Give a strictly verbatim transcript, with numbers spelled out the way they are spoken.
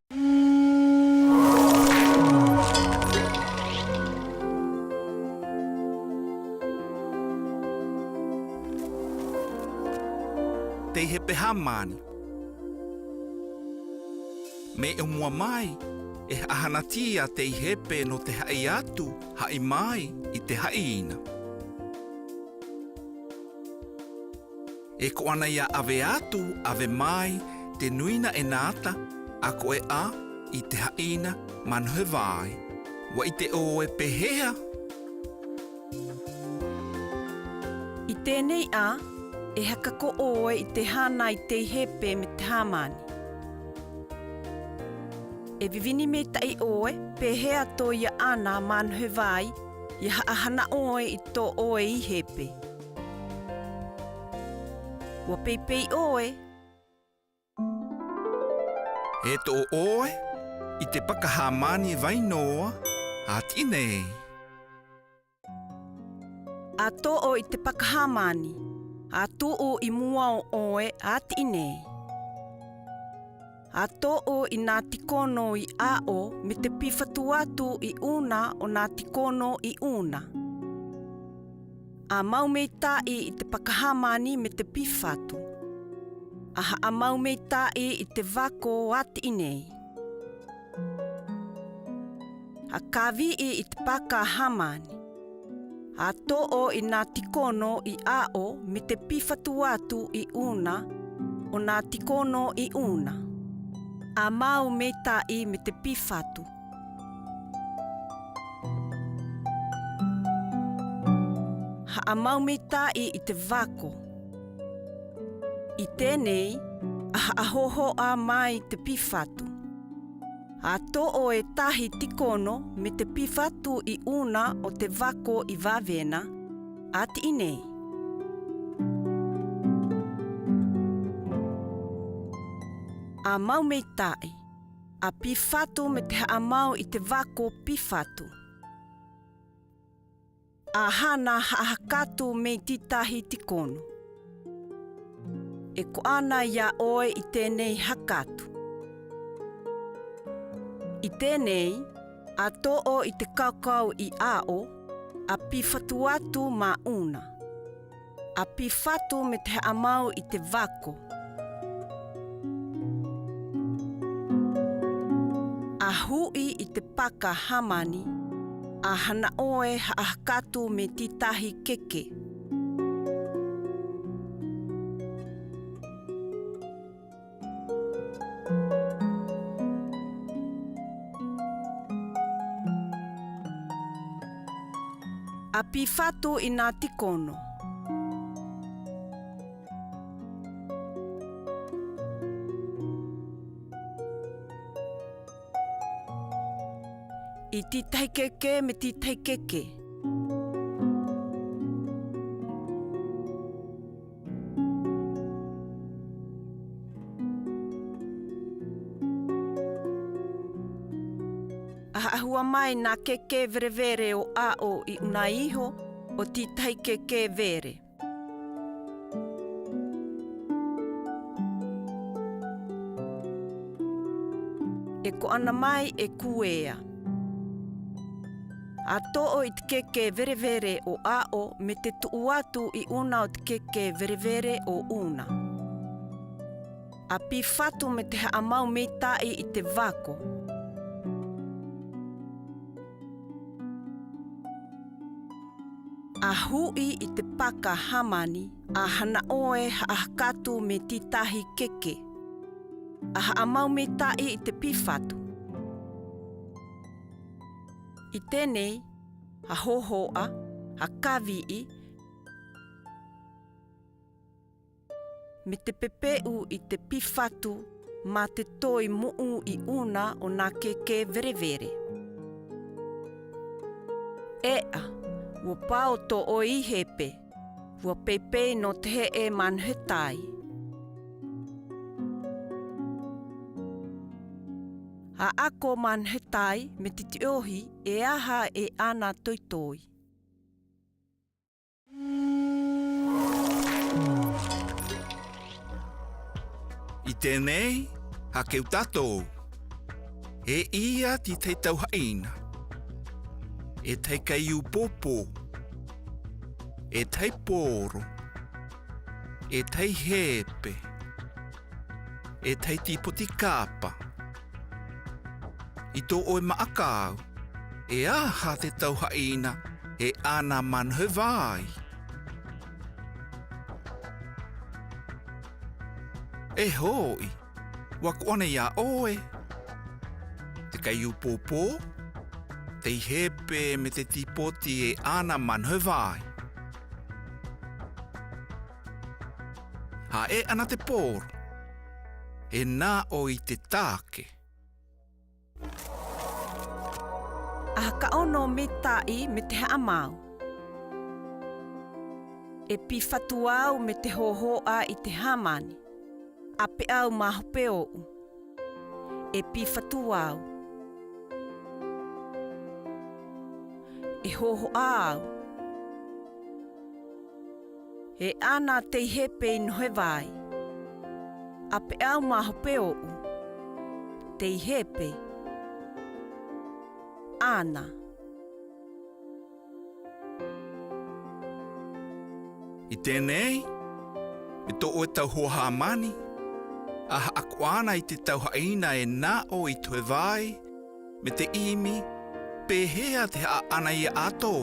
Teihepe Hamani. Mei o mua mai, e haʻa hanati a Teihepe no te haʻi atu, haʻi mai i te haʻi ina. E ko ʻana ia ave atu, ave mai, te nuina e nata, ako ē ā i te haʻi ina Manohevai. Waʻi te ʻoe pe hea? I tenei ā, e haka ko ʻoe i te hana i Teihepe me te Hamani. E vivini meitaʻi ʻoe pe hea to ia ʻana Manohevai, ia haʻa hana ʻoe i toʻo ʻoe Ihepe. Ua peipei ʻoe. E toʻo ʻoe i te paka Hamani vainoa, ati nei. A toʻo i te paka Hamani, a tuʻu i mua o ʻoe, ati nei. A toʻo i na tikono i aʻo me te pifatu atu i una o na tikono i una. A mau meitaʻi i te paka Hamani me te pifatu. A haʻa mau meitaʻi i te vako, ati nei. A kaviʻi i te paka Hamani. A toʻo i na tikono i aʻo me te pifatu atu i una o na tikono i una. A mau meitaʻi me te pifatu. Haʻa mau meitaʻi i te vako. I tenei, a haʻa hohoʻa mai te pifatu. A toʻo e tahi tikono me te pifatu i una o te vako i vavena, ati nei. A mau meitaʻi, a pifatu me te haʻa mau i te vako pifatu. A hana haʻa hakatu mei ti tahi tikono. E ko ʻana ia ʻoe i tenei hakatu. I tenei, a toʻo i te kaukau i aʻo, a pifatu atu ma una. A pifatu me te haʻa mau i te vako. A huʻi i te paka Hamani, a hana ʻoe haʻa hakatu mei ti tahi keke. A pifatu i na tikono. I ti tahi keke mei ti tahi keke. A haʻa hua mai na keke verevere o aʻo i una iho o ti tahi keke vere. E ko ʻana mai e kuea. A toʻo i te keke verevere o aʻo mei te tuʻu atu i una o te keke verevere o una. A pifatu mei te haʻa mau meitaʻi i te vako. A huʻi i te paka Hamani, a hana ʻoe haʻa hakatu mei ti tahi keke. A haʻa mau meitaʻi i te pifatu. I tenei, a hohoʻa, a kaviʻi, mei te pepeʻu i te pifatu, ma te toi muʻu i una o na keke verevere. Eʻa, ua pao toʻo Ihepe, ua peipei no te heʻe Manohetai. A ako Manohetai mei ti te ohi e aha e ana toitoi. I tenei, hakeu tatou. E ia te tahi tauhaina, e tahi kaiupopo, e tahi poro, e tahi hepe, e tahi tipoti kapa. I to'o e ma'akau, e aha te tauhaina e ana manahovae? E hoi, wa ko ana ia oe. Te kaiupopo, te hepe, me te tipoti e ana manahovae. Ha e ana te poro, e na o i te take. Aha ka ono mita'i me te ha'amau? E pifatu au me te hoho'a i te hamani. Ape au ma hope o'u. E pifatu au. E hoho'a au. E ana te hepe i nohovae. Ape au ma hope o'u. Te hepe. Ana. I tenei, e to'o e tauhoa hamani, aha ko ana i te tauhaina e na o i tohovae, me te imi, pe hea te ha'a ana ia ato.